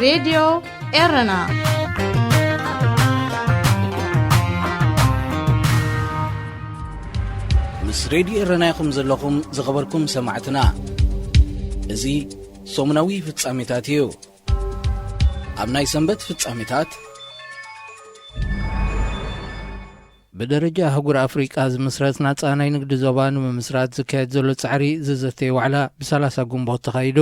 ሬድዮ ኤረና። ምስ ሬድዮ ኤረና ኢኹም ዘለኹም ዝኸበርኩም ሰማዕትና። እዚ ሰሙናዊ ፍጻሜታት እዩ። ኣብ ናይ ሰንበት ፍጻሜታት፣ ብደረጃ ኣህጉር ኣፍሪቃ ዝምስረት ናጻ ናይ ንግዲ ዞባ ንምምስራት ዝካየድ ዘሎ ጻዕሪ ዝዘተየ ዋዕላ ብ30 ግንቦት ተኻይዱ።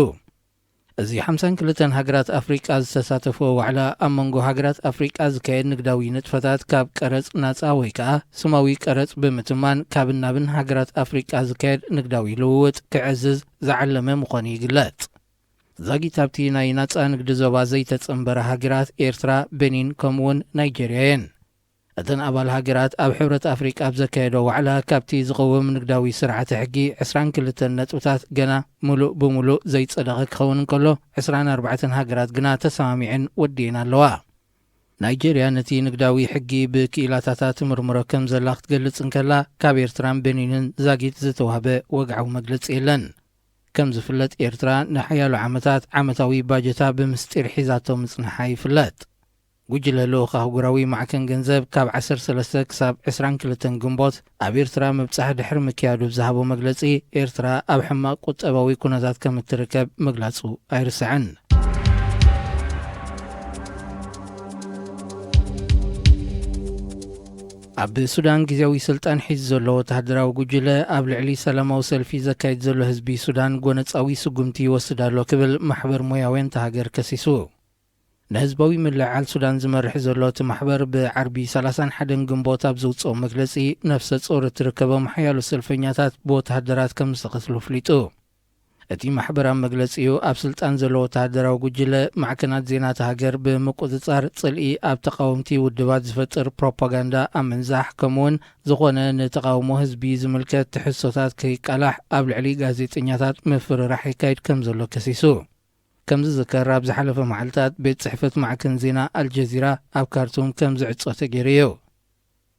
እዚ ሓምሳን ክልተን ሃገራት ኣፍሪቃ ዝተሳተፍዎ ዋዕላ፣ ኣብ መንጎ ሃገራት ኣፍሪቃ ዝካየድ ንግዳዊ ንጥፈታት ካብ ቀረጽ ናጻ ወይ ከኣ ስማዊ ቀረጽ ብምትማን፣ ካብን ናብን ሃገራት ኣፍሪቃ ዝካየድ ንግዳዊ ልውውጥ ክዕዝዝ ዝዓለመ ምዃኑ ይግለጽ። ዛጊት ኣብቲ ናይ ናጻ ንግዲ ዞባ ዘይተጸንበራ ሃገራት ኤርትራ፣ ቤኒን ከምኡውን ናይጀርያ እየን። እተን ኣባል ሃገራት ኣብ ሕብረት ኣፍሪቃ ኣብ ዘካየዶ ዋዕላ፣ ካብቲ ዝቐውም ንግዳዊ ስርዓተ ሕጊ ዕስራን ክልተን ነጥብታት ገና ምሉእ ብምሉእ ዘይጸደቐ ክኸውን እንከሎ፣ ዕስራን ኣርባዕተን ሃገራት ግና ተሰማሚዐን ወዲኤን ኣለዋ። ናይጀርያ ነቲ ንግዳዊ ሕጊ ብክኢላታታ ትምርምሮ ከም ዘላ ክትገልጽ እንከላ፣ ካብ ኤርትራን ቤኒንን ዛጊት ዝተዋህበ ወግዓዊ መግለጺ የለን። ከም ዝፍለጥ፣ ኤርትራ ንሓያሎ ዓመታት ዓመታዊ ባጀታ ብምስጢር ሒዛቶ ምጽንሓ ይፍለጥ። ጉጅለ ልኡኽ ኣህጉራዊ ማዕከን ገንዘብ፣ ካብ ዓሰርተ ሰለስተ ክሳብ ዕስራን ክልተን ግንቦት ኣብ ኤርትራ ምብጻሕ ድሕሪ ምክያዱ ብዝሃቦ መግለጺ፣ ኤርትራ ኣብ ሕማቕ ቁጠባዊ ኩነታት ከም እትርከብ ምግላጹ ኣይርስዕን። ኣብ ሱዳን ግዜያዊ ስልጣን ሒዙ ዘሎ ወተሃደራዊ ጉጅለ፣ ኣብ ልዕሊ ሰላማዊ ሰልፊ ዘካይድ ዘሎ ህዝቢ ሱዳን ጎነጻዊ ስጉምቲ ይወስድ ኣሎ ክብል ማሕበር ሞያውያን እታ ሃገር ከሲሱ። ንህዝባዊ ምልዕዓል ሱዳን ዝመርሕ ዘሎ እቲ ማሕበር፣ ብዓርቢ ሰላሳን ሓደን ግንቦት ኣብ ዘውጽኦ መግለጺ፣ ነፍሰ ጾር እትርከቦም ሓያሎ ሰልፈኛታት ብወተሃደራት ከም ዝተቐትሉ ኣፍሊጡ። እቲ ማሕበር ኣብ መግለጺኡ፣ ኣብ ስልጣን ዘሎ ወተሃደራዊ ጉጅለ፣ ማዕከናት ዜና እታ ሃገር ብምቁጽጻር፣ ጽልኢ ኣብ ተቓወምቲ ውድባት ዝፈጥር ፕሮፓጋንዳ ኣብ ምንዛሕ፣ ከምኡውን ዝኾነ ንተቓውሞ ህዝቢ ዝምልከት ትሕዝቶታት ከይቃላሕ ኣብ ልዕሊ ጋዜጠኛታት ምፍርራሕ የካይድ ከም ዘሎ ከሲሱ። ከም ዝዝከር፣ ኣብ ዝሓለፈ መዓልታት ቤት ጽሕፈት ማዕከን ዜና ኣልጀዚራ ኣብ ካርቱም ከም ዝዕጾ ተገይሩ እዩ።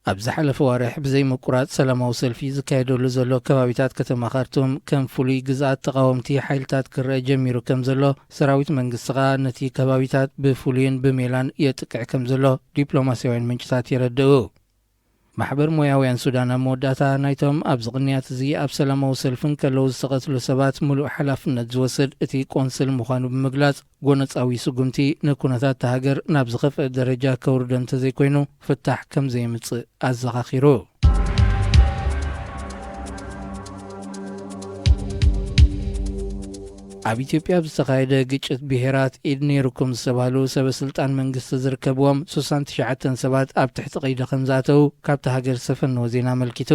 ኣብ ዝሓለፈ ዋርሕ ብዘይ ምቁራጽ ሰላማዊ ሰልፊ ዝካየደሉ ዘሎ ከባቢታት ከተማ ካርቱም ከም ፍሉይ ግዝኣት ተቓወምቲ ሓይልታት ክረአ ጀሚሩ ከም ዘሎ፣ ሰራዊት መንግስቲ ኸኣ ነቲ ከባቢታት ብፍሉይን ብሜላን የጥቅዕ ከም ዘሎ ዲፕሎማስያውያን ምንጭታት የረድኡ። ማሕበር ሞያውያን ሱዳን ኣብ መወዳእታ፣ ናይቶም ኣብዚ ቅንያት እዚ ኣብ ሰላማዊ ሰልፊ እንከለዉ ዝተቐትሉ ሰባት ምሉእ ሓላፍነት ዝወስድ እቲ ቆንስል ምዃኑ ብምግላጽ፣ ጎነጻዊ ስጉምቲ ንኩነታት እታ ሃገር ናብ ዝኸፍአ ደረጃ ከውርዶ እንተዘይኮይኑ፣ ፍታሕ ከም ዘየምጽእ ኣዘኻኺሩ። ኣብ ኢትዮጵያ ኣብ ዝተኻየደ ግጭት ብሄራት፣ ኢድ ነይሩኩም ዝተባህሉ ሰበ ስልጣን መንግስቲ ዝርከብዎም ሱሳን ትሽዓተን ሰባት ኣብ ትሕቲ ቀይዲ ከም ዝኣተዉ ካብቲ ሃገር ዝተፈነወ ዜና ኣመልኪቱ።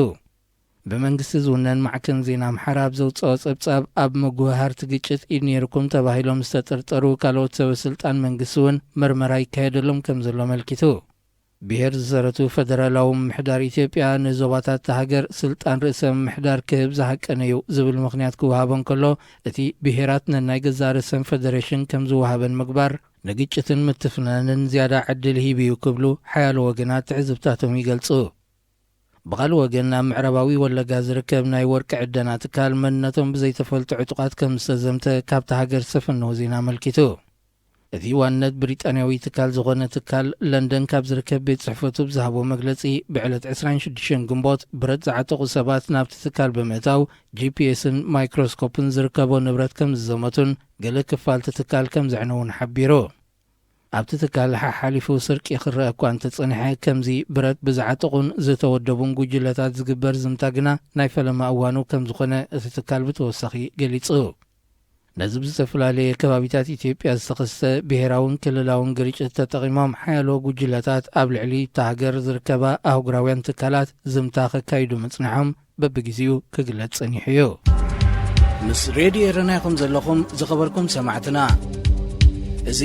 ብመንግስቲ ዝውነን ማዕከን ዜና ኣምሓራ ኣብ ዘውፅኦ ጸብጻብ፣ ኣብ መጉሃሃርቲ ግጭት ኢድ ነይሩኩም ተባሂሎም ዝተጠርጠሩ ካልኦት ሰበ ስልጣን መንግስቲ እውን መርመራ ይካየደሎም ከም ዘሎ ኣመልኪቱ። ብሄር ዝሰረቱ ፈደራላዊ ምምሕዳር ኢትዮጵያ ንዞባታት እታ ሃገር ስልጣን ርእሰ ምምሕዳር ክህብ ዝሃቀነ እዩ ዝብል ምኽንያት ክወሃቦ እንከሎ፣ እቲ ብሄራት ነናይ ገዛእ ርእሰን ፈደሬሽን ከም ዝወሃበን ምግባር፣ ንግጭትን ምትፍናንን ዝያዳ ዕድል ሂቡ እዩ ክብሉ ሓያሎ ወገናት ትዕዝብታቶም ይገልጹ። ብኻልእ ወገን፣ ኣብ ምዕራባዊ ወለጋ ዝርከብ ናይ ወርቂ ዕደና ትካል መንነቶም ብዘይተፈልጡ ዕጡቓት ከም ዝተዘምተ ካብታ ሃገር ዝተፈነወ ዜና ኣመልኪቱ። እቲ ዋንነት ብሪጣንያዊ ትካል ዝኾነ ትካል ለንደን ካብ ዝርከብ ቤት ጽሕፈቱ ብዝሃቦ መግለጺ፣ ብዕለት ዕስራን ሽዱሽተን ግንቦት ብረት ዝዓጠቑ ሰባት ናብቲ ትካል ብምእታው፣ ጂ ፒ ኤስን ማይክሮስኮፕን ዝርከቦ ንብረት ከም ዝዘመቱን ገለ ክፋልቲ ትካል ከም ዘዕነዉን ሓቢሩ። ኣብቲ ትካል ሓሓሊፉ ስርቂ ክረአ እኳ እንተጸንሐ፣ ከምዚ ብረት ብዝዓጠቑን ዝተወደቡን ጉጅለታት ዝግበር ዝምታ ግና ናይ ፈለማ እዋኑ ከም ዝኾነ እቲ ትካል ብተወሳኺ ገሊጹ። ነዚ ብዝተፈላለየ ከባቢታት ኢትዮጵያ ዝተኸስተ ብሄራውን ክልላውን ግርጭት ተጠቒሞም፣ ሓያሎ ጉጅለታት ኣብ ልዕሊ እታ ሃገር ዝርከባ ኣህጉራውያን ትካላት ዝምታ ከካይዱ ምጽንሖም በብግዜኡ ክግለጽ ጸኒሑ እዩ። ምስ ሬድዮ ኤረና ኢኹም ዘለኹም ዝኸበርኩም ሰማዕትና። እዚ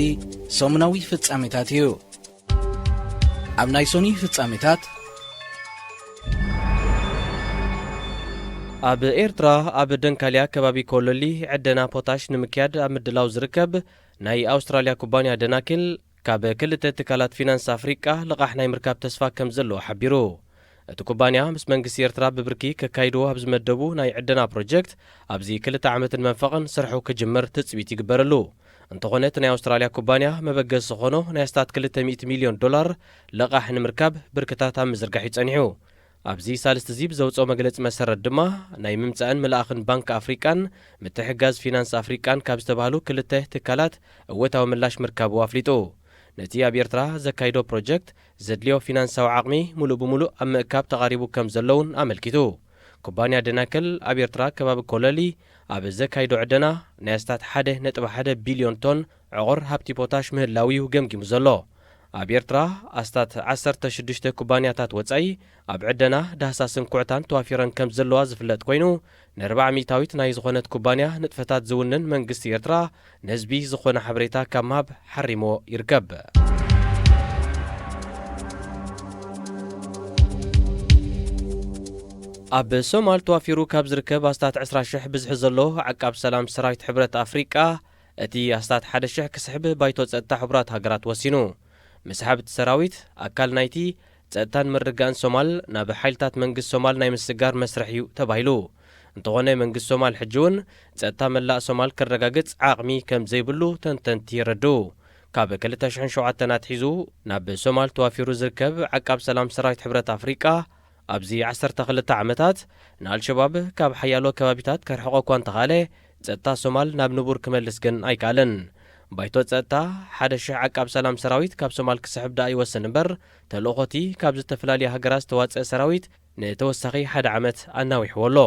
ሰሙናዊ ፍጻሜታት እዩ። ኣብ ናይ ሶኒ ፍጻሜታት፣ ኣብ ኤርትራ፣ ኣብ ደንካልያ ከባቢ ኮሎሊ፣ ዕደና ፖታሽ ንምክያድ ኣብ ምድላው ዝርከብ ናይ ኣውስትራልያ ኩባንያ ደናኪል፣ ካብ ክልተ ትካላት ፊናንስ ኣፍሪቃ ልቓሕ ናይ ምርካብ ተስፋ ከም ዘለዎ ሓቢሩ። እቲ ኩባንያ፣ ምስ መንግስቲ ኤርትራ ብብርኪ ከካይድዎ ኣብ ዝመደቡ ናይ ዕደና ፕሮጀክት፣ ኣብዚ ክልተ ዓመትን መንፈቕን ስርሑ ክጅምር ትጽቢት ይግበረሉ። እንተኾነ እቲ ናይ ኣውስትራልያ ኩባንያ መበገሲ ዝኾኖ ናይ ኣስታት ክልተ ሚእቲ ሚልዮን ዶላር ልቓሕ ንምርካብ ብርክታት ኣብ ምዝርጋሕ እዩ ጸኒሑ። ኣብዚ ሳልስቲ እዚ ብዘውፅኦ መግለፂ መሰረት ድማ ናይ ምምፃእን ምልኣኽን ባንክ ኣፍሪቃን ምትሕግጋዝ ፊናንስ ኣፍሪቃን ካብ ዝተባህሉ ክልተ ትካላት እወታዊ ምላሽ ምርካቡ ኣፍሊጡ። ነቲ ኣብ ኤርትራ ዘካይዶ ፕሮጀክት ዘድልዮ ፊናንሳዊ ዓቕሚ ሙሉእ ብሙሉእ ኣብ ምእካብ ተቓሪቡ ከም ዘሎ እውን ኣመልኪቱ። ኩባንያ ደናክል ኣብ ኤርትራ ከባቢ ኮለሊ ኣብ ዘካይዶ ዕደና ናይ ኣስታት ሓደ ነጥቢ ሓደ ቢልዮን ቶን ዕቑር ሃብቲ ፖታሽ ምህላው እዩ ገምጊሙ ዘሎ። ኣብ ኤርትራ ኣስታት ዓሰርተ ሽዱሽተ ኩባንያታት ወጻኢ ኣብ ዕደና ዳህሳስን ኩዕታን ተዋፊረን ከም ዘለዋ ዝፍለጥ ኮይኑ፣ ንኣርብዓ ሚእታዊት ናይ ዝኾነት ኩባንያ ንጥፈታት ዝውንን መንግስቲ ኤርትራ ንህዝቢ ዝኾነ ሓበሬታ ካብ ምሃብ ሓሪሞ ይርከብ። ኣብ ሶማል ተዋፊሩ ካብ ዝርከብ ኣስታት ዕስራ ሽሕ ብዝሒ ዘሎ ዓቃብ ሰላም ሰራዊት ሕብረት ኣፍሪቃ፣ እቲ ኣስታት ሓደ ሽሕ ክስሕብ ባይቶ ጸጥታ ሕቡራት ሃገራት ወሲኑ። ምስሓብ እቲ ሰራዊት ኣካል ናይቲ ጸጥታን ምርግጋእን ሶማል ናብ ሓይልታት መንግስቲ ሶማል ናይ ምስግጋር መስርሕ እዩ ተባሂሉ። እንተኾነ መንግስቲ ሶማል ሕጂ እውን ጸጥታ መላእ ሶማል ከረጋግጽ ዓቕሚ ከም ዘይብሉ ተንተንቲ የረድኡ። ካብ ክልተ ሽሕን ሸውዓተን ኣትሒዙ ናብ ሶማል ተዋፊሩ ዝርከብ ዓቃብ ሰላም ሰራዊት ሕብረት ኣፍሪቃ ኣብዚ ዓሰርተ ክልተ ዓመታት ንኣልሸባብ ካብ ሓያሎ ከባቢታት ከርሕቖ እኳ እንተኻእለ፣ ጸጥታ ሶማል ናብ ንቡር ክመልስ ግን ኣይከኣለን። ባይቶ ጸጥታ ሓደ ሽሕ ዓቃብ ሰላም ሰራዊት ካብ ሶማል ክስሕብ ደኣ ይወስን እምበር፣ ተልእኾቲ ካብ ዝተፈላለያ ሃገራት ዝተዋጸአ ሰራዊት ንተወሳኺ ሓደ ዓመት ኣናዊሕዎ ኣሎ።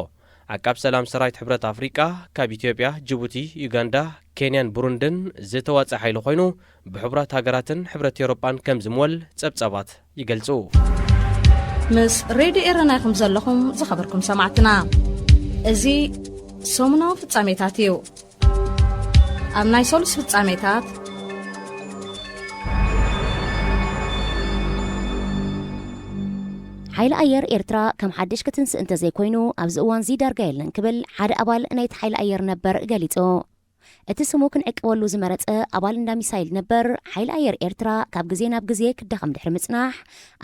ዓቃብ ሰላም ሰራዊት ሕብረት ኣፍሪቃ ካብ ኢትዮጵያ፣ ጅቡቲ፣ ዩጋንዳ፣ ኬንያን ብሩንድን ዝተዋጸአ ሓይሊ ኮይኑ፣ ብሕቡራት ሃገራትን ሕብረት ኤውሮጳን ከም ዝምወል ጸብጻባት ይገልጹ። ምስ ሬድዮ ኤረና ኢኹም ዘለኹም ዝኸበርኩም ሰማዕትና። እዚ ሰሙናዊ ፍጻሜታት እዩ። ኣብ ናይ ሰሉስ ፍጻሜታት፣ ሓይሊ ኣየር ኤርትራ ከም ሓድሽ ክትንስእ እንተዘይኮይኑ፣ ኣብዚ እዋንዚ ዳርጋ የለን ክብል ሓደ ኣባል ናይቲ ሓይሊ ኣየር ነበር ገሊጹ። እቲ ስሙ ክንዕቅበሉ ዝመረጸ ኣባል እንዳ ሚሳይል ነበር፣ ሓይሊ ኣየር ኤርትራ ካብ ግዜ ናብ ግዜ ክዳኸም ድሕሪ ምጽናሕ፣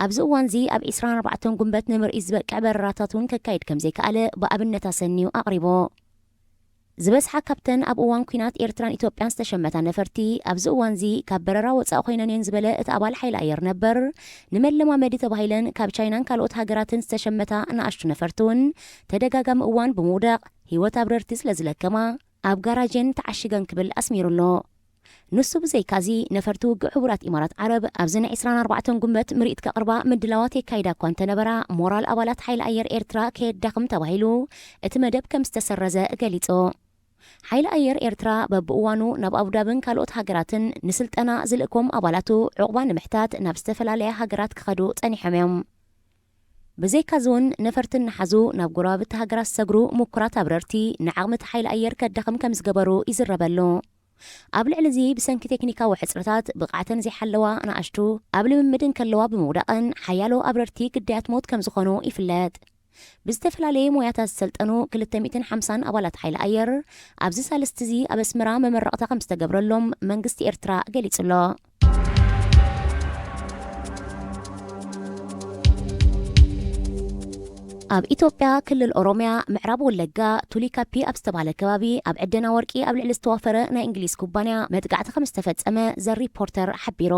ኣብዚ እዋንዚ ኣብ ዕስራን ኣርባዕተን ጉንበት ንምርኢት ዝበቅዕ በረራታት እውን ከካይድ ከም ዘይከኣለ ብኣብነት ኣሰንዩ ኣቕሪቡ። ዝበዝሓ ካብተን ኣብ እዋን ኲናት ኤርትራን ኢትዮጵያን ዝተሸመታ ነፈርቲ ኣብዚ እዋንዚ ካብ በረራ ወጻኢ ኮይነን እየን ዝበለ እቲ ኣባል ሓይሊ ኣየር ነበር፣ ንመለማመዲ ተባሂለን ካብ ቻይናን ካልኦት ሃገራትን ዝተሸመታ ንኣሽቱ ነፈርቲ እውን ተደጋጋሚ እዋን ብምውዳቕ ህይወት ኣብረርቲ ስለ ዝለከማ፣ ኣብ ጋራጅ እየን ተዓሺገን ክብል ኣስሚሩ ኣሎ። ንሱ ብዘይካዚ፣ ነፈርቲ ውግእ ሕቡራት ኢማራት ዓረብ ኣብዚ ናይ ዕስራን ኣርባዕተን ጉንበት ምርኢት ከቕርባ ምድላዋት የካይዳ እኳ እንተነበራ፣ ሞራል ኣባላት ሓይሊ ኣየር ኤርትራ ከየዳኽም ተባሂሉ እቲ መደብ ከም ዝተሰረዘ ገሊጹ። ሓይሊ ኣየር ኤርትራ በብእዋኑ ናብ ኣቡዳብን ካልኦት ሃገራትን ንስልጠና ዝልእኮም ኣባላቱ ዕቑባ ንምሕታት ናብ ዝተፈላለያ ሃገራት ክኸዱ ጸኒሖም እዮም። ብዘይካዚ እውን ነፈርቲ እናሓዙ ናብ ጎረባብቲ ሃገራት ዝሰግሩ ምኩራት ኣብረርቲ ንዓቕሚ እቲ ሓይሊ ኣየር ከዳኽም ከም ዝገበሩ ይዝረበሉ። ኣብ ልዕሊ እዚ ብሰንኪ ቴክኒካዊ ሕጽረታት ብቕዓተን ዘይሓለዋ ንኣሽቱ ኣብ ልምምድ እንከለዋ ብምውዳቐን ሓያሎ ኣብረርቲ ግዳያት ሞት ከም ዝኾኑ ይፍለጥ። ብዝተፈላለየ ሞያታት ዝሰልጠኑ ክልተ ሚእትን ሓምሳን ኣባላት ሓይሊ ኣየር ኣብዚ ሳልስቲ እዚ ኣብ ኣስመራ መመረቕታ ከም ዝተገብረሎም መንግስቲ ኤርትራ ገሊጹ ኣሎ። ኣብ ኢትዮጵያ ክልል ኦሮምያ ምዕራብ ወለጋ ቱሊ ካፒ ኣብ ዝተባህለ ከባቢ ኣብ ዕደና ወርቂ ኣብ ልዕሊ ዝተዋፈረ ናይ እንግሊዝ ኩባንያ መጥቃዕቲ ከም ዝተፈጸመ ዘ ሪፖርተር ሓቢሩ።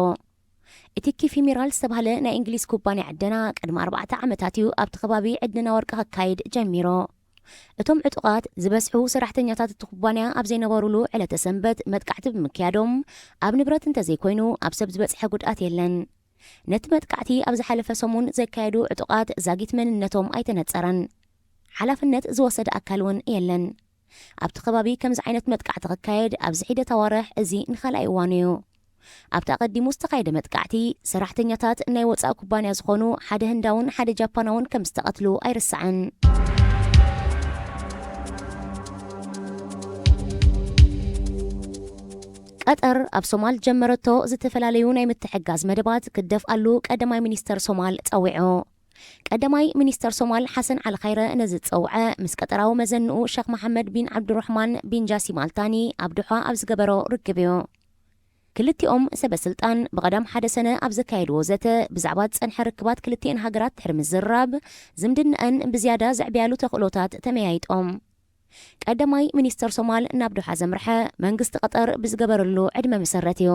እቲ ኪፊ ሚራል ዝተባህለ ናይ እንግሊዝ ኩባንያ ዕደና ቅድሚ ኣርባዕተ ዓመታት እዩ ኣብቲ ከባቢ ዕደና ወርቂ ከካይድ ጀሚሩ። እቶም ዕጡቓት ዝበዝሑ ሰራሕተኛታት እቲ ኩባንያ ኣብ ዘይነበሩሉ ዕለተ ሰንበት መጥቃዕቲ ብምክያዶም ኣብ ንብረት እንተዘይኮይኑ ኣብ ሰብ ዝበጽሐ ጉድኣት የለን። ነቲ መጥቃዕቲ ኣብ ዝሓለፈ ሰሙን ዘካየዱ ዕጡቓት ዛጊት መንነቶም ኣይተነጸረን። ሓላፍነት ዝወሰደ ኣካል እውን የለን። ኣብቲ ከባቢ ከምዚ ዓይነት መጥቃዕቲ ክካየድ ኣብዚ ሒደት ኣዋርሕ እዚ ንኻልኣይ እዋኑ እዩ። ኣብቲ ኣቐዲሙ ዝተኻየደ መጥቃዕቲ ሰራሕተኛታት ናይ ወጻኢ ኩባንያ ዝኾኑ ሓደ ህንዳውን ሓደ ጃፓናውን ከም ዝተቐትሉ ኣይርሳዕን። ቀጠር ኣብ ሶማል ጀመረቶ ዝተፈላለዩ ናይ ምትሕጋዝ መደባት ክደፍኣሉ ቀዳማይ ሚኒስተር ሶማል ጸዊዑ። ቀዳማይ ሚኒስተር ሶማል ሓሰን ዓሊ ኻይረ ነዚ ዝጸውዐ፣ ምስ ቀጠራዊ መዘንኡ ሸኽ መሓመድ ቢን ዓብዱራሕማን ቢን ጃሲም ኣልታኒ ኣብ ዶሓ ኣብ ዝገበሮ ርክብ እዩ። ክልቲኦም ሰበ ስልጣን ብቐዳም ሓደ ሰነ ኣብ ዘካየድዎ ዘተ ብዛዕባ ዝጸንሐ ርክባት ክልቲኤን ሃገራት ድሕሪ ምዝርራብ፣ ዝምድናኣን ብዝያዳ ዘዕብያሉ ተኽእሎታት ተመያይጦም። ቀዳማይ ሚኒስተር ሶማል ናብ ዶሓ ዘምርሐ መንግስቲ ቀጠር ብዝገበረሉ ዕድመ መሰረት እዩ።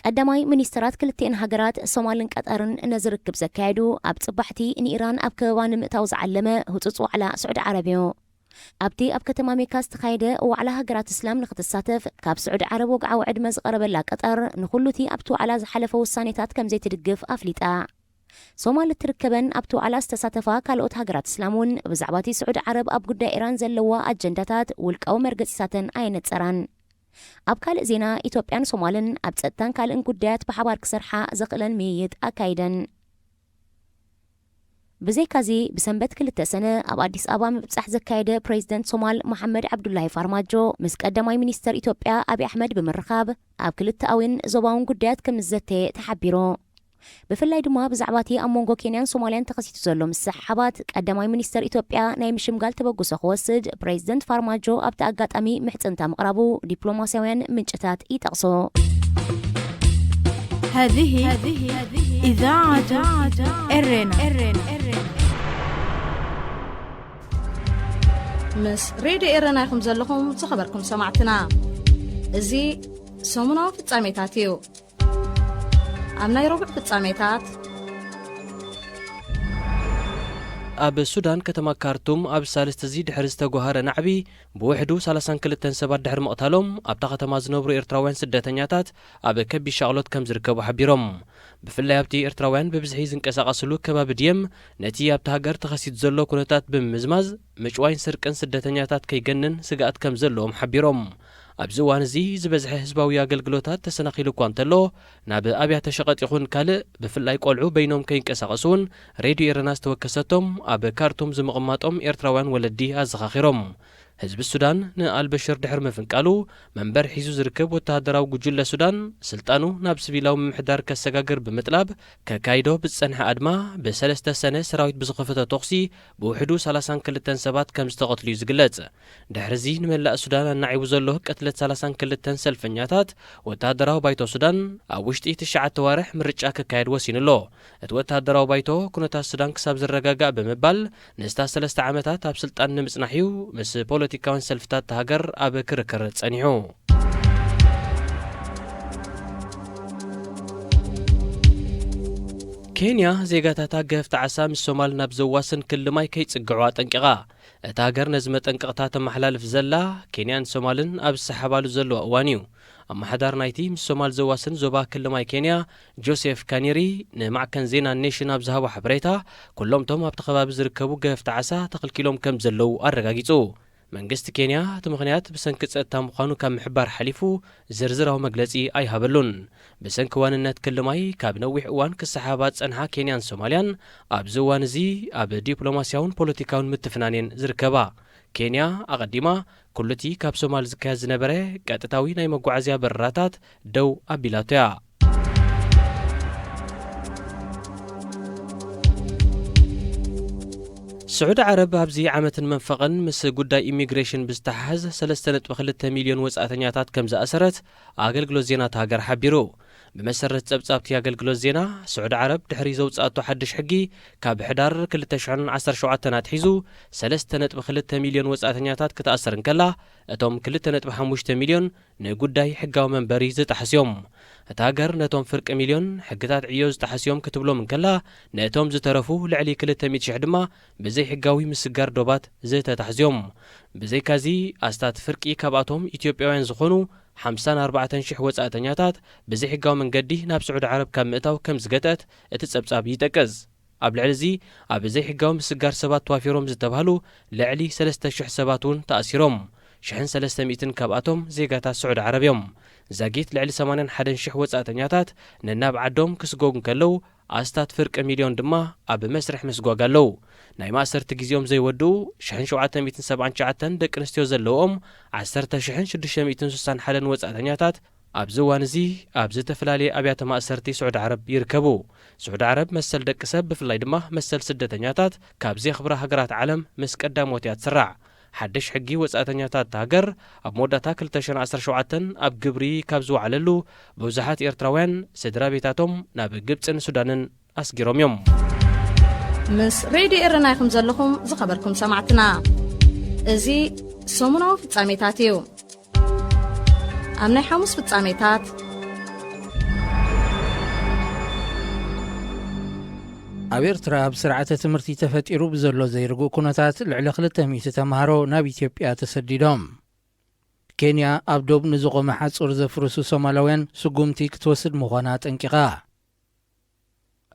ቀዳማይ ሚኒስተራት ክልቲኤን ሃገራት ሶማልን ቀጠርን ነዚ ርክብ ዘካየዱ ኣብ ጽባሕቲ ንኢራን ኣብ ከበባ ንምእታው ዝዓለመ ህጹጽ ዋዕላ ስዑዲ ዓረብ እዩ። ኣብቲ ኣብ ከተማ ሜካ ዝተኻየደ ዋዕላ ሃገራት እስላም ንክትሳተፍ ካብ ስዑዲ ዓረብ ወግዓዊ ዕድመ ዝቐረበላ ቀጠር ንኹሉቲ ኣብቲ ዋዕላ ዝሓለፈ ውሳኔታት ከም ዘይትድግፍ ኣፍሊጣ። ሶማል እትርከበን ኣብቲ ዋዕላ ዝተሳተፋ ካልኦት ሃገራት እስላም እውን ብዛዕባቲ ስዑዲ ዓረብ ኣብ ጉዳይ ኢራን ዘለዋ ኣጀንዳታት ውልቃዊ መርገጺታተን ኣየነጸራን። ኣብ ካልእ ዜና፣ ኢትዮጵያን ሶማልን ኣብ ጸጥታን ካልእን ጉዳያት ብሓባር ክሰርሓ ዘኽእለን ምይይጥ ኣካይደን። ብዘይካዚ፣ ብሰንበት ክልተ ሰነ ኣብ ኣዲስ ኣበባ ምብጻሕ ዘካየደ ፕሬዚደንት ሶማል መሓመድ ዓብዱላሂ ፋርማጆ ምስ ቀዳማይ ሚኒስተር ኢትዮጵያ ኣብይ ኣሕመድ ብምርኻብ ኣብ ክልተኣዊን ዞባውን ጉዳያት ከም ዝዘተየ ተሓቢሩ። ብፍላይ ድማ ብዛዕባቲ ኣብ መንጎ ኬንያን ሶማልያን ተኸሲቱ ዘሎ ምስሕሓባት ቀዳማይ ሚኒስተር ኢትዮጵያ ናይ ምሽምጋል ተበግሶ ክወስድ ፕሬዚደንት ፋርማጆ ኣብቲ ኣጋጣሚ ምሕጽንታ ምቕራቡ ዲፕሎማስያውያን ምንጭታት ይጠቕሱ። هذه إذاعة إرينا. ምስ ሬድዮ ኤረና ኢኹም ዘለኹም ዝኸበርኩም ሰማዕትና። እዚ ሰሙናዊ ፍጻሜታት እዩ። ኣብ ናይ ረቡዕ ፍጻሜታት ኣብ ሱዳን ከተማ ካርቱም ኣብ ሳልስቲ እዚ ድሕሪ ዝተጓሃረ ናዕቢ ብውሕዱ ሰላሳን ክልተን ሰባት ድሕሪ ምቕታሎም ኣብታ ከተማ ዝነብሩ ኤርትራውያን ስደተኛታት ኣብ ከቢድ ሻቕሎት ከም ዝርከቡ ሓቢሮም። ብፍላይ ኣብቲ ኤርትራውያን ብብዝሒ ዝንቀሳቐስሉ ከባቢ ድየም ነቲ ኣብቲ ሃገር ተኸሲቱ ዘሎ ኩነታት ብምምዝማዝ ምጭዋይን ስርቅን ስደተኛታት ከይገንን ስግኣት ከም ዘለዎም ሓቢሮም። ኣብዚ እዋን እዚ ዝበዝሐ ህዝባዊ ኣገልግሎታት ተሰናኺሉ እኳ እንተሎ ናብ ኣብያተ ሸቐጥ ይኹን ካልእ ብፍላይ ቆልዑ በይኖም ከይንቀሳቐሱ እውን ሬድዮ ኤረና ዝተወከሰቶም ኣብ ካርቱም ዝምቕማጦም ኤርትራውያን ወለዲ ኣዘኻኺሮም። ህዝቢ ሱዳን ንኣልበሽር ድሕሪ ምፍንቃሉ መንበር ሒዙ ዝርከብ ወተሃደራዊ ጉጅለ ሱዳን ስልጣኑ ናብ ስቪላዊ ምምሕዳር ከሰጋግር ብምጥላብ ከካይዶ ብዝጸንሐ ኣድማ ብሰለስተ ሰነ ሰራዊት ብዝኸፈቶ ተኹሲ ብውሕዱ ሰላሳን ክልተን ሰባት ከም ዝተቐትሉ እዩ ዝግለጽ። ድሕርዚ ንመላእ ሱዳን ኣናዒቡ ዘሎ ቅትለት ሰላሳን ክልተን ሰልፈኛታት ወተሃደራዊ ባይቶ ሱዳን ኣብ ውሽጢ ትሽዓተ ዋርሕ ምርጫ ክካየድ ወሲኑ ኣሎ። እቲ ወተሃደራዊ ባይቶ ኩነታት ሱዳን ክሳብ ዝረጋጋእ ብምባል ንዝታ ሰለስተ ዓመታት ኣብ ስልጣን ንምጽናሕ እዩ ምስ ፖለቲካውያን ሰልፍታት እታ ሃገር ኣብ ክርክር ጸኒሑ። ኬንያ ዜጋታታ ገፍቲ ዓሳ ምስ ሶማል ናብ ዘዋስን ክሊ ማይ ከይጽግዑ ኣጠንቂቓ። እታ ሃገር ነዚ መጠንቀቕታ ተመሓላልፍ ዘላ ኬንያን ሶማልን ኣብ ዝሰሓባሉ ዘለዋ እዋን እዩ። ኣመሓዳር ናይቲ ምስ ሶማል ዘዋስን ዞባ ክሊ ማይ ኬንያ ጆሴፍ ካኒሪ ንማዕከን ዜና ኔሽን ኣብ ዝሃቦ ሓበሬታ ኩሎምቶም ኣብቲ ከባቢ ዝርከቡ ገፍቲ ዓሳ ተኽልኪሎም ከም ዘለዉ ኣረጋጊጹ። መንግስቲ ኬንያ እቲ ምኽንያት ብሰንኪ ጸጥታ ምዃኑ ካብ ምሕባር ሓሊፉ ዝርዝራዊ መግለጺ ኣይሃበሉን። ብሰንኪ ዋንነት ክሊ ማይ ካብ ነዊሕ እዋን ክሰሓባ ዝጸንሓ ኬንያን ሶማልያን ኣብዚ እዋን እዚ ኣብ ዲፕሎማስያውን ፖለቲካውን ምትፍናን እየን ዝርከባ። ኬንያ ኣቐዲማ ኩሉቲ ካብ ሶማል ዝካየድ ዝነበረ ቀጥታዊ ናይ መጓዓዝያ በረራታት ደው ኣቢላቶ እያ። ስዑዲ ዓረብ ኣብዚ ዓመትን መንፈቕን ምስ ጉዳይ ኢሚግሬሽን ብዝተሓሓዝ ሰለስተ ነጥቢ ክልተ ሚልዮን ወጻእተኛታት ከም ዝኣሰረት ኣገልግሎት ዜና እታ ሃገር ሓቢሩ። ብመሰረት ጸብጻብቲ ኣገልግሎት ዜና፣ ስዑዲ ዓረብ ድሕሪ ዘውጻእቶ ሓድሽ ሕጊ ካብ ሕዳር ክልተ ሽሕን ዓሰርተ ሸውዓተን ኣትሒዙ ሰለስተ ነጥቢ ክልተ ሚልዮን ወጻእተኛታት ክትኣስር እንከላ፣ እቶም ክልተ ነጥቢ ሓሙሽተ ሚልዮን ንጉዳይ ሕጋዊ መንበሪ ዝጠሓስ እዮም። እታ ሃገር ነቶም ፍርቂ ሚልዮን ሕግታት ዕዮ ዝጠሓስ እዮም ክትብሎም እንከላ፣ ነቶም ዝተረፉ ልዕሊ ክልተ ሚእቲ ሽሕ ድማ ብዘይሕጋዊ ምስጋር ዶባት ዝተታሕዙ እዮም። ብዘይካዚ፣ ኣስታት ፍርቂ ካብኣቶም ኢትዮጵያውያን ዝኾኑ ሓምሳን ኣርባዕተን ሽሕ ወጻእተኛታት ብዘይሕጋዊ መንገዲ ናብ ስዑዲ ዓረብ ካብ ምእታው ከም ዝገትአት እቲ ጸብጻብ ይጠቅስ። ኣብ ልዕሊ እዚ ኣብ ዘይሕጋዊ ምስጋር ሰባት ተዋፊሮም ዝተባህሉ ልዕሊ ሰለስተ ሽሕ ሰባት እውን ተኣሲሮም። ሽሕን ሰለስተ ሚእትን ካብኣቶም ዜጋታት ስዑዲ ዓረብ እዮም። ዛጊት ልዕሊ ሰማንያን ሓደን ሽሕ ወጻእተኛታት ነናብ ዓዶም ክስጎጉ እንከለዉ ኣስታት ፍርቂ ሚልዮን ድማ ኣብ መስርሕ ምስጓግ ኣለዉ። ናይ ማእሰርቲ ግዜኦም ዘይወድኡ ሽሕን ሸውዓተ ሚእትን ሰብዓን ትሽዓተን ደቂ ኣንስትዮ ዘለውኦም ዓሰርተ ሽሕን ሽዱሽተ ሚእትን ስሳን ሓደን ወጻእተኛታት ኣብዚ እዋን እዚ ኣብ ዝተፈላለየ ኣብያተ ማእሰርቲ ስዑዲ ዓረብ ይርከቡ። ስዑዲ ዓረብ መሰል ደቂ ሰብ ብፍላይ ድማ መሰል ስደተኛታት ካብ ዘኽብራ ሃገራት ዓለም ምስ ቀዳሞት እያ ትስራዕ። ሓድሽ ሕጊ ወጻእተኛታት እታ ሃገር ኣብ መወዳእታ ክልተ ሽሕን ዓሰርተ ሸውዓተን ኣብ ግብሪ ካብ ዝወዓለሉ ብዙሓት ኤርትራውያን ስድራ ቤታቶም ናብ ግብጽን ሱዳንን ኣስጊሮም እዮም። ምስ ሬድዮ ኤረና ኢኹም ዘለኹም ዝኸበርኩም ሰማዕትና። እዚ ሰሙናዊ ፍጻሜታት እዩ። ኣብ ናይ ሓሙስ ፍጻሜታት፣ ኣብ ኤርትራ ኣብ ስርዓተ ትምህርቲ ተፈጢሩ ብዘሎ ዘይርጉእ ኩነታት ልዕሊ ክልተ ሚእቲ ተምሃሮ ናብ ኢትዮጵያ ተሰዲዶም። ኬንያ ኣብ ዶብ ንዝቖመ ሓጹር ዘፍርሱ ሶማላውያን ስጉምቲ ክትወስድ ምዃና ኣጠንቂቓ።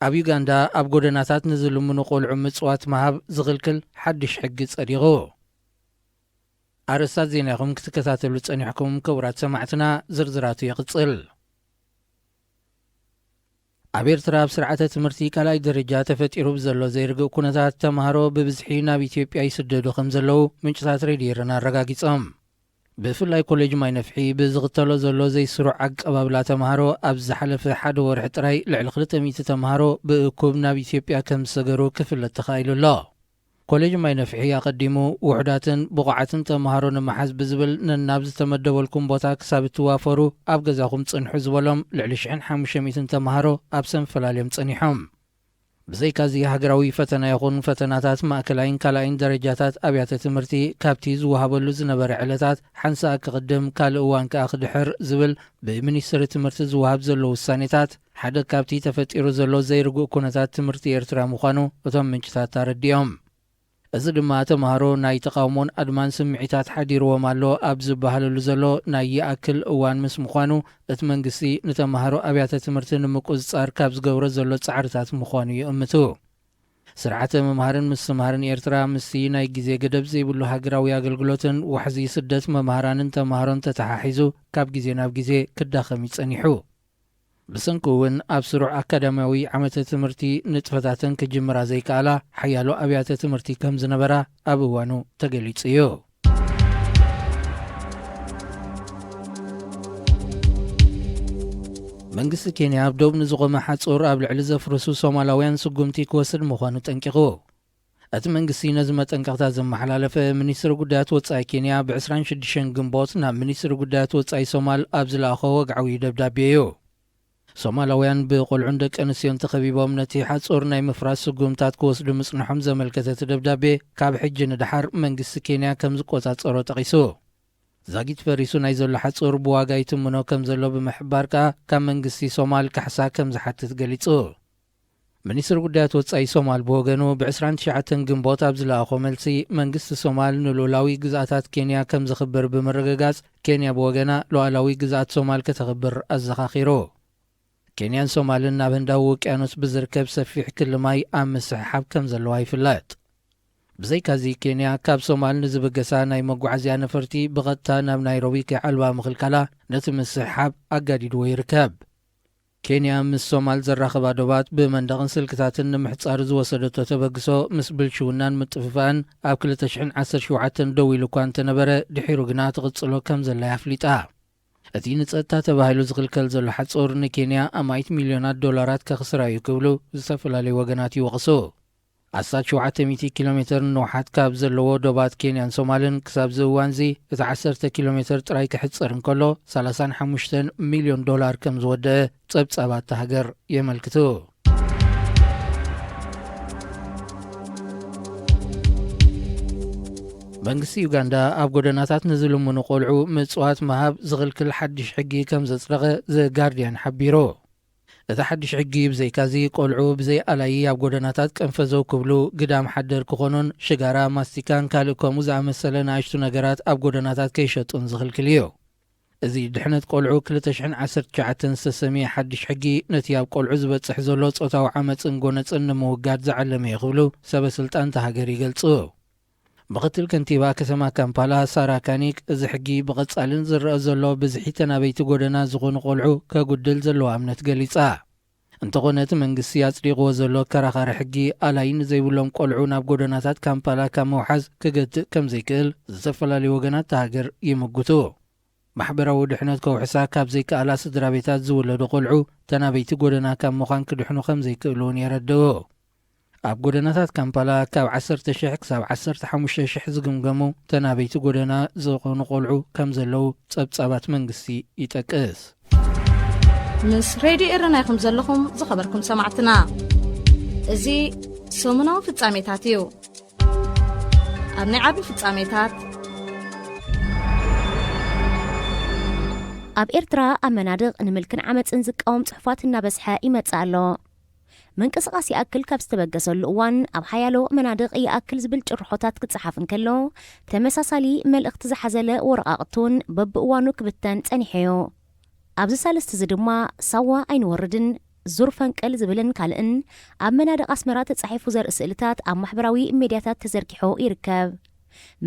ኣብ ዩጋንዳ ኣብ ጎደናታት ንዝልምኑ ቆልዑ ምጽዋት ምሃብ ዝኽልክል ሓድሽ ሕጊ ጸዲቑ። ኣርእስታት ዜናኹም ክትከታተሉ ጸኒሕኩም ክቡራት ሰማዕትና፣ ዝርዝራቱ ይቕጽል። ኣብ ኤርትራ ኣብ ስርዓተ ትምህርቲ ካልኣይ ደረጃ ተፈጢሩ ብዘሎ ዘይርግእ ኩነታት ተምሃሮ ብብዝሒ ናብ ኢትዮጵያ ይስደዱ ከም ዘለዉ ምንጭታት ሬድዮ ኤረና ኣረጋጊጾም። ብፍላይ ኮሌጅ ማይ ነፍሒ ብዝኽተሎ ዘሎ ዘይስሩዕ ኣቀባብላ ተምሃሮ፣ ኣብ ዝሓለፈ ሓደ ወርሒ ጥራይ ልዕሊ ክልተ ሚእቲ ተምሃሮ ብእኩብ ናብ ኢትዮጵያ ከም ዝሰገሩ ክፍለጥ ተኻኢሉ ኣሎ። ኮሌጅ ማይ ነፍሒ ኣቐዲሙ ውሑዳትን ብቑዓትን ተምሃሮ ንምሓዝ ብዝብል ነናብ ዝተመደበልኩም ቦታ ክሳብ እትዋፈሩ ኣብ ገዛኹም ጽንሑ ዝበሎም ልዕሊ ሽሕን ሓሙሽተ ሚእትን ተምሃሮ ኣብ ሰንፈላልዮም ጸኒሖም። ብዘይካዚ ሃገራዊ ፈተና ይኹን ፈተናታት ማእከላይን ካልኣይን ደረጃታት ኣብያተ ትምህርቲ ካብቲ ዝወሃበሉ ዝነበረ ዕለታት ሓንሳእ ክቕድም ካልእ እዋን ከኣ ክድሕር ዝብል ብሚኒስትሪ ትምህርቲ ዝወሃብ ዘሎ ውሳኔታት ሓደ ካብቲ ተፈጢሩ ዘሎ ዘይርጉእ ኩነታት ትምህርቲ ኤርትራ ምዃኑ እቶም ምንጭታት ኣረዲኦም። እዚ ድማ ተምሃሮ ናይ ተቓውሞን ኣድማን ስምዒታት ሓዲርዎም ኣሎ ኣብ ዝበሃለሉ ዘሎ ናይ ይኣክል እዋን ምስ ምዃኑ፣ እቲ መንግስቲ ንተምሃሮ ኣብያተ ትምህርቲ ንምቁጽጻር ካብ ዝገብሮ ዘሎ ጻዕርታት ምዃኑ ይእምቱ። ስርዓተ ምምሃርን ምስትምሃርን ኤርትራ ምስቲ ናይ ግዜ ገደብ ዘይብሉ ሃገራዊ ኣገልግሎትን ዋሕዚ ስደት መምሃራንን ተምሃሮን ተተሓሒዙ ካብ ግዜ ናብ ግዜ ክዳኸም እዩ ጸኒሑ። ብሰንኪ እውን ኣብ ስሩዕ ኣካዳሚያዊ ዓመተ ትምህርቲ ንጥፈታተን ክጅምራ ዘይከኣላ ሓያሎ ኣብያተ ትምህርቲ ከም ዝነበራ ኣብ እዋኑ ተገሊጹ እዩ። መንግስቲ ኬንያ ኣብ ዶብ ንዝቖመ ሓጹር ኣብ ልዕሊ ዘፍርሱ ሶማላውያን ስጉምቲ ክወስድ ምዃኑ ጠንቂቑ። እቲ መንግስቲ ነዚ መጠንቀቕታ ዘመሓላለፈ፣ ሚኒስትሪ ጉዳያት ወጻኢ ኬንያ ብ ዕስራን ሽዱሽተን ግንቦት ናብ ሚኒስትሪ ጉዳያት ወጻኢ ሶማል ኣብ ዝለኣኾ ወግዓዊ ደብዳቤ እዩ። ሶማላውያን ብቆልዑን ደቂ ኣንስትዮን ተኸቢቦም ነቲ ሓጹር ናይ ምፍራስ ስጉምታት ክወስዱ ምጽንሖም ዘመልከተ እቲ ደብዳቤ፣ ካብ ሕጂ ንደሓር መንግስቲ ኬንያ ከም ዝቆጻጸሮ ጠቒሱ። ዛጊት ፈሪሱ ናይ ዘሎ ሓጹር ብዋጋ ይትምኖ ከም ዘሎ ብምሕባር ከኣ፣ ካብ መንግስቲ ሶማል ካሕሳ ከም ዝሓትት ገሊጹ። ሚኒስትሪ ጉዳያት ወጻኢ ሶማል ብወገኑ፣ ብ ዕስራን ትሽዓተን ግንቦት ኣብ ዝለኣኾ መልሲ፣ መንግስቲ ሶማል ንልኡላዊ ግዝኣታት ኬንያ ከም ዘኽብር ብምርግጋጽ፣ ኬንያ ብወገና ሉኣላዊ ግዝኣት ሶማል ከተኽብር ኣዘኻኺሩ። ኬንያን ሶማልን ናብ ህንዳዊ ውቅያኖስ ብዝርከብ ሰፊሕ ክሊ ማይ ኣብ ምስሕሓብ ከም ዘለዋ ይፍለጥ። ብዘይካዚ፣ ኬንያ ካብ ሶማል ንዝብገሳ ናይ መጓዓዝያ ነፈርቲ ብቐጥታ ናብ ናይሮቢ ከይዓልባ ምኽልካላ፣ ነቲ ምስሕሓብ ኣጋዲድዎ ይርከብ። ኬንያ ምስ ሶማል ዘራኽባ ዶባት ብመንደቕን ስልክታትን ንምሕጻር ዝወሰደቶ ተበግሶ፣ ምስ ብልሽውናን ምጥፍፋእን ኣብ ክልተ ሽሕን ዓሰርተ ሸውዓተን ደው ኢሉ እኳ እንተነበረ፣ ድሒሩ ግና ትቕጽሎ ከም ዘላ ኣፍሊጣ። እቲ ንጸጥታ ተባሂሉ ዝኽልከል ዘሎ ሓጹር ንኬንያ ኣማኢት ሚልዮናት ዶላራት ከኽስራ እዩ ክብሉ ዝተፈላለዩ ወገናት ይወቕሱ። ኣስታት ሸውዓተ ሚእቲ ኪሎ ሜተር ንውሓት ካብ ዘለዎ ዶባት ኬንያን ሶማልን ክሳብ እዚ እዋንዚ እቲ ዓሰርተ ኪሎ ሜተር ጥራይ ክሕጸር እንከሎ፣ ሰላሳን ሓሙሽተን ሚልዮን ዶላር ከም ዝወደአ ጸብጻባት እታ ሃገር የመልክቱ። መንግስቲ ዩጋንዳ ኣብ ጎደናታት ንዝልምኑ ቆልዑ ምጽዋት ምሃብ ዝኽልክል ሓድሽ ሕጊ ከም ዘጽደቐ ዘጋርድያን ሓቢሩ። እቲ ሓድሽ ሕጊ ብዘይካዚ፣ ቆልዑ ብዘይ ኣላዪ ኣብ ጎደናታት ቀንፈዘው ክብሉ፣ ግዳም ሓደር ክኾኑን ሽጋራ፣ ማስቲካን ካልእ ከምኡ ዝኣመሰለ ንኣሽቱ ነገራት ኣብ ጎደናታት ከይሸጡን ዝኽልክል እዩ። እዚ ድሕነት ቆልዑ ክልተ ሽሕን ዓሰርተ ትሽዓተን ዝተሰምየ ሓድሽ ሕጊ፣ ነቲ ኣብ ቆልዑ ዝበጽሕ ዘሎ ጾታዊ ዓመጽን ጎነጽን ንምውጋድ ዝዓለመ እዩ ክብሉ ሰበ ስልጣን እታ ሃገር ይገልጹ። ምኽትል ከንቲባ ከተማ ካምፓላ ሳራ ካኒክ፣ እዚ ሕጊ ብቐጻልን ዝረኣ ዘሎ ብዝሒ ተናበይቲ ጎደና ዝኾኑ ቆልዑ ከጉድል ዘለዎ እምነት ገሊጻ። እንተኾነ፣ እቲ መንግስቲ ኣጽዲቕዎ ዘሎ ኣከራኻሪ ሕጊ፣ ኣላይ ንዘይብሎም ቆልዑ ናብ ጎደናታት ካምፓላ ካብ ምውሓዝ ክገትእ ከም ዘይክእል ዝተፈላለዩ ወገናት እታ ሃገር ይምጉቱ። ማሕበራዊ ድሕነት ከውሕሳ ካብ ዘይከኣላ ስድራ ቤታት ዝውለዱ ቆልዑ፣ ተናበይቲ ጎደና ካብ ምዃን ክድሕኑ ከም ዘይክእሉ እውን የረድኡ። ኣብ ጎደናታት ካምፓላ ካብ ዓሰርተ ሽሕ ክሳብ ዓሰርተ ሓሙሽተ ሽሕ ዝግምገሙ ተናበይቲ ጎደና ዝኾኑ ቆልዑ ከም ዘለዉ ጸብጻባት መንግስቲ ይጠቅስ። ምስ ሬድዮ ኤረና ኢኹም ዘለኹም ዝኸበርኩም ሰማዕትና። እዚ ሰሙናዊ ፍጻሜታት እዩ። ኣብ ናይ ዓቢ ፍጻሜታት፣ ኣብ ኤርትራ ኣብ መናድቕ ንምልክን ዓመጽን ዝቃወም ጽሑፋት እናበዝሐ ይመጽእ ኣሎ። ምንቅስቓስ ይኣክል ካብ ዝተበገሰሉ እዋን ኣብ ሓያሎ መናድቕ ይኣክል ዝብል ጭርሖታት ክጸሓፍ እንከሎ፣ ተመሳሳሊ መልእኽቲ ዝሓዘለ ወረቓቕቲ እውን በብእዋኑ ክብተን ጸኒሑ እዩ። ኣብዚ ሳልስቲ እዚ ድማ ሳዋ ኣይንወርድን፣ ዙር ፈንቅል ዝብልን ካልእን ኣብ መናድቕ ኣስመራ ተጻሒፉ ዘርኢ ስእልታት ኣብ ማሕበራዊ ሜድያታት ተዘርጊሑ ይርከብ።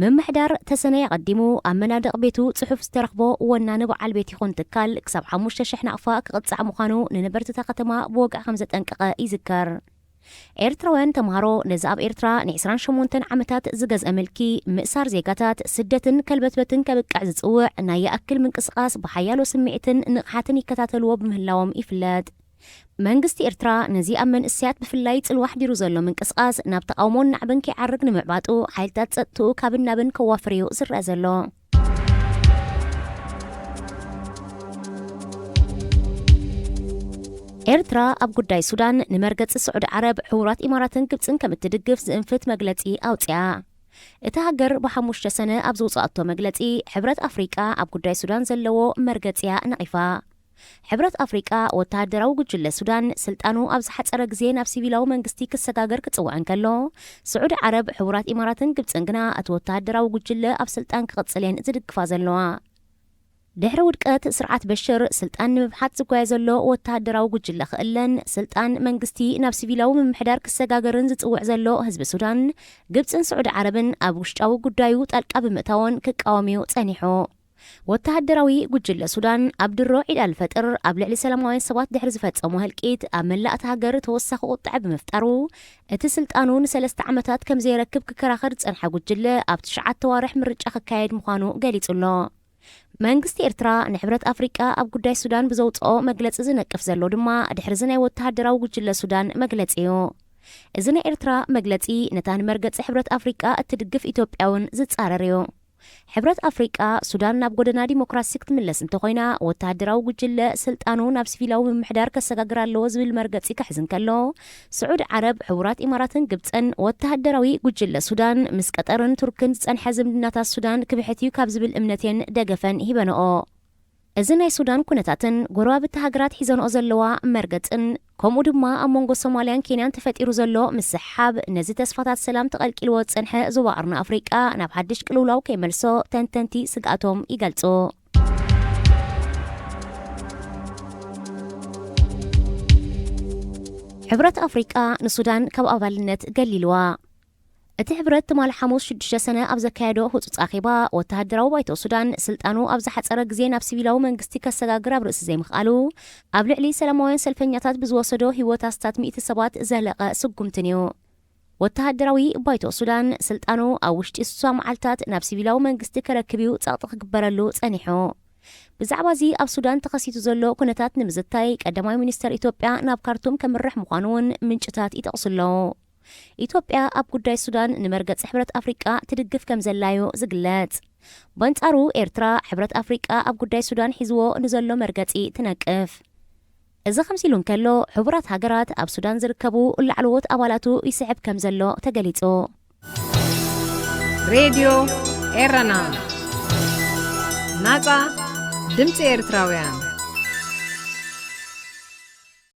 ምምሕዳር ተሰነይ ኣቐዲሙ ኣብ መናድቕ ቤቱ ጽሑፍ ዝተረኽቦ ወናኒ በዓል ቤት ይኹን ትካል ክሳብ ሓሙሽተ ሽሕ ናቕፋ ክቕጻዕ ምዃኑ ንነበርቲ እታ ከተማ ብወግዒ ከም ዘጠንቀቐ ይዝከር። ኤርትራውያን ተምሃሮ ነዚ ኣብ ኤርትራ ን ዕስራን ሸሞንተን ዓመታት ዝገዝአ ምልኪ፣ ምእሳር ዜጋታት፣ ስደትን ከልበትበትን ከብቅዕ ዝጽውዕ ናይ ይኣክል ምንቅስቓስ ብሓያሎ ስምዒትን ንቕሓትን ይከታተልዎ ብምህላዎም ይፍለጥ። መንግስቲ ኤርትራ ነዚ ኣብ መንእሰያት ብፍላይ ጽልዋ ኣሕዲሩ ዘሎ ምንቅስቓስ ናብ ተቓውሞን ናዕብን ከይዓርግ ንምዕባጡ ሓይልታት ጸጥትኡ ካብን ናብን ከዋፍር እዩ ዝረአ ዘሎ። ኤርትራ ኣብ ጉዳይ ሱዳን ንመርገጺ ስዑዲ ዓረብ፣ ሕቡራት ኢማራትን ግብጽን ከም እትድግፍ ዝእንፍት መግለጺ ኣውጽኣ። እታ ሃገር ብሓሙሽተ ሰነ ኣብ ዘውጽኣቶ መግለጺ፣ ሕብረት ኣፍሪቃ ኣብ ጉዳይ ሱዳን ዘለዎ መርገጺ እያ ነቒፋ። ሕብረት ኣፍሪቃ፣ ወተሃደራዊ ጉጅለ ሱዳን ስልጣኑ ኣብ ዝሓጸረ ግዜ ናብ ሲቪላዊ መንግስቲ ክሰጋገር ክጽውዕ እንከሎ፣ ስዑዲ ዓረብ፣ ሕቡራት ኢማራትን ግብጽን ግና እቲ ወተሃደራዊ ጉጅለ ኣብ ስልጣን ክቕጽል እየን ዝድግፋ ዘለዋ። ድሕሪ ውድቀት ስርዓት በሽር፣ ስልጣን ንምብሓት ዝጓየ ዘሎ ወተሃደራዊ ጉጅለ ክእለን፣ ስልጣን መንግስቲ ናብ ሲቪላዊ ምምሕዳር ክሰጋገርን ዝጽውዕ ዘሎ ህዝቢ ሱዳን፣ ግብጽን ስዑዲ ዓረብን ኣብ ውሽጣዊ ጉዳዩ ጣልቃ ብምእታወን ክቃወም እዩ ጸኒሑ። ወተሃደራዊ ጉጅለ ሱዳን ኣብ ድሮ ዒድ ኣልፈጥር ኣብ ልዕሊ ሰላማውያን ሰባት ድሕሪ ዝፈጸሞ ህልቂት፣ ኣብ መላእ እታ ሃገር ተወሳኺ ቁጥዐ ብምፍጣሩ፣ እቲ ስልጣኑ ንሰለስተ ዓመታት ከም ዘይረክብ ክከራኸር ዝጸንሐ ጉጅለ ኣብ ትሽዓተ ኣዋርሕ ምርጫ ክካየድ ምዃኑ ገሊጹ ኣሎ። መንግስቲ ኤርትራ ንሕብረት ኣፍሪቃ ኣብ ጉዳይ ሱዳን ብዘውጽኦ መግለጺ ዝነቅፍ ዘሎ ድማ ድሕሪ እዚ ናይ ወተሃደራዊ ጉጅለ ሱዳን መግለጺ እዩ። እዚ ናይ ኤርትራ መግለጺ ነታ ንመርገጺ ሕብረት ኣፍሪቃ እትድግፍ ኢትዮጵያ እውን ዝጻረር እዩ። ሕብረት ኣፍሪቃ ሱዳን ናብ ጎደና ዲሞክራሲ ክትምለስ እንተኾይና ወተሃደራዊ ጉጅለ ስልጣኑ ናብ ሲቪላዊ ምምሕዳር ከሰጋግር ኣለዎ ዝብል መርገጺ ክሕዝ እንከሎ፣ ስዑዲ ዓረብ፣ ሕቡራት ኢማራትን ግብጽን ወተሃደራዊ ጉጅለ ሱዳን ምስ ቀጠርን ቱርክን ዝጸንሐ ዝምድናታት ሱዳን ክብሕት እዩ ካብ ዝብል እምነት እየን ደገፈን ሂበንኦ። እዚ ናይ ሱዳን ኩነታትን ጎረባብቲ ሃገራት ሒዘንኦ ዘለዋ መርገጽን፣ ከምኡ ድማ ኣብ መንጎ ሶማልያን ኬንያን ተፈጢሩ ዘሎ ምስሕሓብ፣ ነዚ ተስፋታት ሰላም ተቐልቂልዎ ዝጸንሐ ዞባ ቀርኒ ኣፍሪቃ ናብ ሓድሽ ቅልውላው ከይመልሶ ተንተንቲ ስግኣቶም ይገልጹ። ሕብረት ኣፍሪቃ ንሱዳን ካብ ኣባልነት ገሊልዋ። እቲ ሕብረት ትማሊ ሓሙስ ሽዱሽተ ሰነ ኣብ ዘካየዶ ህጹጽ ኣኼባ፣ ወተሃደራዊ ባይቶ ሱዳን ስልጣኑ ኣብ ዝሓጸረ ግዜ ናብ ሲቪላዊ መንግስቲ ከሰጋግር ኣብ ርእሲ ዘይምኽኣሉ፣ ኣብ ልዕሊ ሰላማውያን ሰልፈኛታት ብዝወሰዶ ህይወት ኣስታት ሚእቲ ሰባት ዘህለቐ ስጉምትን እዩ። ወተሃደራዊ ባይቶ ሱዳን ስልጣኑ ኣብ ውሽጢ ስሳ መዓልታት ናብ ሲቪላዊ መንግስቲ ከረክብ እዩ ጸቕጢ ክግበረሉ ጸኒሑ። ብዛዕባ እዚ ኣብ ሱዳን ተኸሲቱ ዘሎ ኩነታት ንምዝታይ ቀዳማይ ሚኒስተር ኢትዮጵያ ናብ ካርቱም ከምርሕ ምዃኑ እውን ምንጭታት ይጠቕሱ ኣለዉ። ኢትዮጵያ ኣብ ጉዳይ ሱዳን ንመርገጺ ሕብረት ኣፍሪቃ ትድግፍ ከም ዘላ እዩ ዝግለጽ። በንጻሩ ኤርትራ ሕብረት ኣፍሪቃ ኣብ ጉዳይ ሱዳን ሒዝዎ ንዘሎ መርገጺ ትነቅፍ። እዚ ከምዚ ኢሉ እንከሎ፣ ሕቡራት ሃገራት ኣብ ሱዳን ዝርከቡ ላዕለዎት ኣባላቱ ይስዕብ ከም ዘሎ ተገሊጹ። ሬድዮ ኤረና፣ ናጻ ድምጺ ኤርትራውያን።